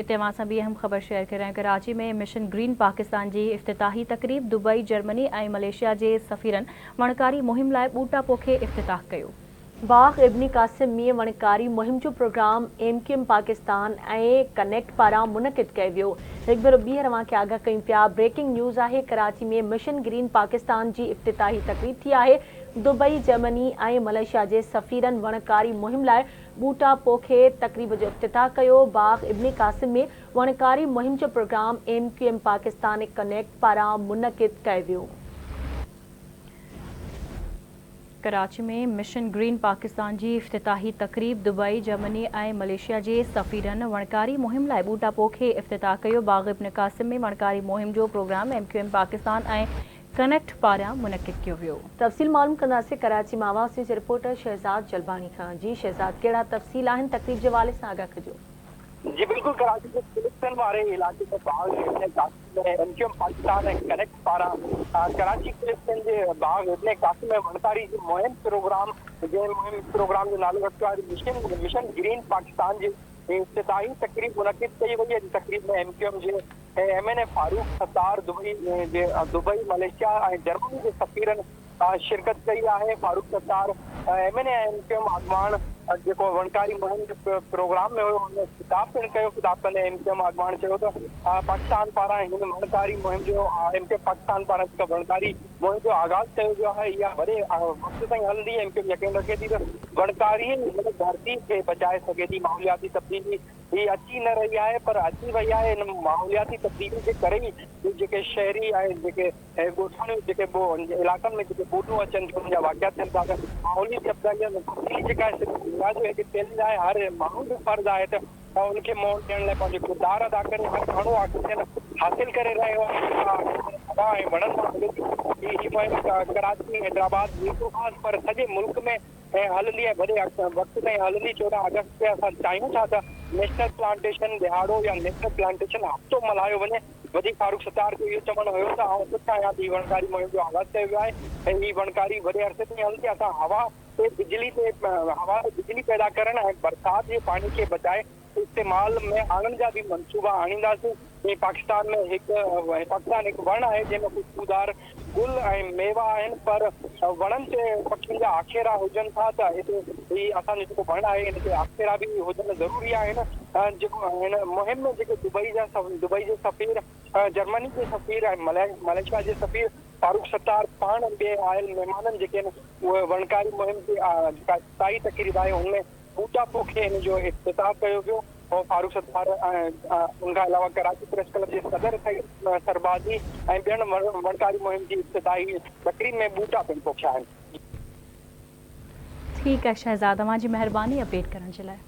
اتي اوهان سان ٻي اهم خبر شيئر ڪريان ڪراچي ۾ مشن گرين پاڪستان جي افتتاحي تقريب دبئي، جرمني ۽ ملائيشيا جي سفيرن وڻڪاري مهم لاء ٻوٽا پوکي افتتاح ڪيو. باغ ابن قاسم ۾ وڻڪاري مهم جو programme M Q M Pakistan ۽ connect پاران منعقد ڪيو ويو. هڪ ڀيرو ٻيهر اوهان کي آگاهه ڪيون پيا بريڪنگ نيوز آهي ڪراچي ۾ مشن گرين پاڪستان جي افتتاحي تقريب ٿي آهي دبئي، جرمني ۽ ملائيشيا جي سفيرن وڻڪاري مهم لاء ٻوٽا پوکي تقريب جو افتتاح ڪيو، باغ ابن قاسم ۾ وڻڪاري مهم جو programme M Q M Pakistan connect پاران منعقد ڪيو ويو. ڪراچي ۾ مشن گرين پاڪستان جي افتتاحي تقريب دبئي، جرمني ۽ ملائيشيا جي سفيرن وڻڪاري مهم لاء ٻوٽا پوکي افتتاح ڪيو، باغ ابن قاسم ۾ وڻڪاري مهم جو programme M Q M Pakistan ۽ connect پاران منعقد ڪيو ويو. تفصيل معلوم ڪنداسين ڪراچي مان آواز نيوز جي رپورٽر شهزاد جلباڻي کان جي شهزاد ڪهڙا تفصيل آهن تقريب جي حوالي سان آگاهه ڪجو. جي بلڪل ڪراچي جي ڪلفٽن واري علائقي ۾ باغ ابن Qasim ۾ M Q M Pakistan ۽ connect پاران ڪراچي ڪلفٽن جي باغ ابن قاسم ۾ وڻڪاري جي مهم پروگرام جنهن مهم پروگرام جو نالو رکيو آهي مشن مشن گرين پاڪستان جي افتتاحي تقريب منعقد ڪئي وئي اڄ تقريب ۾ ايم ڪيو ايم جي M N A Farooq Sattar Dubai جي دبئي، ملائيشيا ۽ جرمني جي سفيرن شرڪت ڪئي آهي. Farooq Sattar M N A ۽ M Q M اڳواڻ جيڪو وڻڪاري مهم جي پروگرام ۾ هيو ان ۾ خطاب پڻ ڪيو. خطاب ڪندي ايم ڪيو ايم اڳواڻ چيو ته پاڪستان پاران هن وڻڪاري مهم جو ايم ڪيو ايم پاڪستان پاران جيڪا وڻڪاري مهم جو آغاز ڪيو ويو آهي اها وڏي وقت تائين هلندي. ايم ڪيو ايم يقين رکي ٿي ته وڻڪاري ئي هن ڌرتي کي بچائي سگهي ٿي. ماحولياتي تبديلي هي اچي نه رهي آهي پر اچي وئي آهي ان ماحولياتي تبديلي جي ڪري ئي جيڪي شهري ۽ جيڪي ڳوٺاڻيون جيڪي علائقن ۾ جيڪي ٻوڏون اچن ٿيون ان جا واقعا ٿين ٿا ته ماحولي تبديلي جيڪا آهي سڄي دنيا جو هڪ چئلينج آهي هر ماڻهو جو فرض آهي ته ان کي منهن ڏيڻ لاء پنهنجو ڪردار ادا ڪري هر ماڻهو آڪسيجن حاصل ڪري رهيو آهي جيڪا آڪسيجن هوا ۽ وڻن مان ملي ٿي هي مهم ڪراچي حيدرآباد ميرپورخاص پر سڄي ملڪ ۾ ۽ هلندي ۽ وڏي وقت تائين هلندي 14 آگسٽ تي اسان چاهيون ٿا ته نيشنل پلانٽيشن ڏهاڙو يا نيشنل پلانٽيشن هفتو ملهايو وڃي وڌيڪ فاروق ستار جو اهو چوڻ هيو ته آئون خوش آهيان ته هي وڻڪاري مهم جو آغاز ڪيو ويو آهي ۽ هي وڻڪاري وڏي عرصي تائين هلندي اسان هوا تي بجلي تي هوا تي بجلي پيدا ڪرڻ ۽ برسات جي پاڻي کي بچائي استعمال ۾ آڻڻ جا به منصوبا آڻينداسين ۽ پاڪستان ۾ هڪ پاڪستان هڪ وڻ آهي جنهن ۾ خوشبودار گل ۽ ميوا آهن پر وڻن تي پکين جا آکيرا هجن ٿا ته هتي هي اسان جو جيڪو وڻ آهي ان تي آکيرا به هجڻ ضروري آهن جيڪو هن مهم ۾ جيڪي دبئي جا دبئي جي سفير جرمني جي سفير ۽ ملائيشيا جي سفير فاروق ستار پاڻ ٻين آيل مهمانن جيڪي آهن اهي وڻڪاري مهم جي جيڪا افتتاحي تقريب آهي ان ۾ ٻوٽا پوکي ان جو افتتاح ڪيو ويو. فاروق ستار ۽ ان کان علاوه ڪراچي پريس ڪلب جي صدر سعيد سربازي ۽ ٻين وڻڪاري مهم جي افتتاحي تقريب ۾ ٻوٽا پڻ پوکيا آهن. ٺيڪ آهي شهزاد اوهان جي مهرباني اپڊيٽ ڪرڻ جي لاء.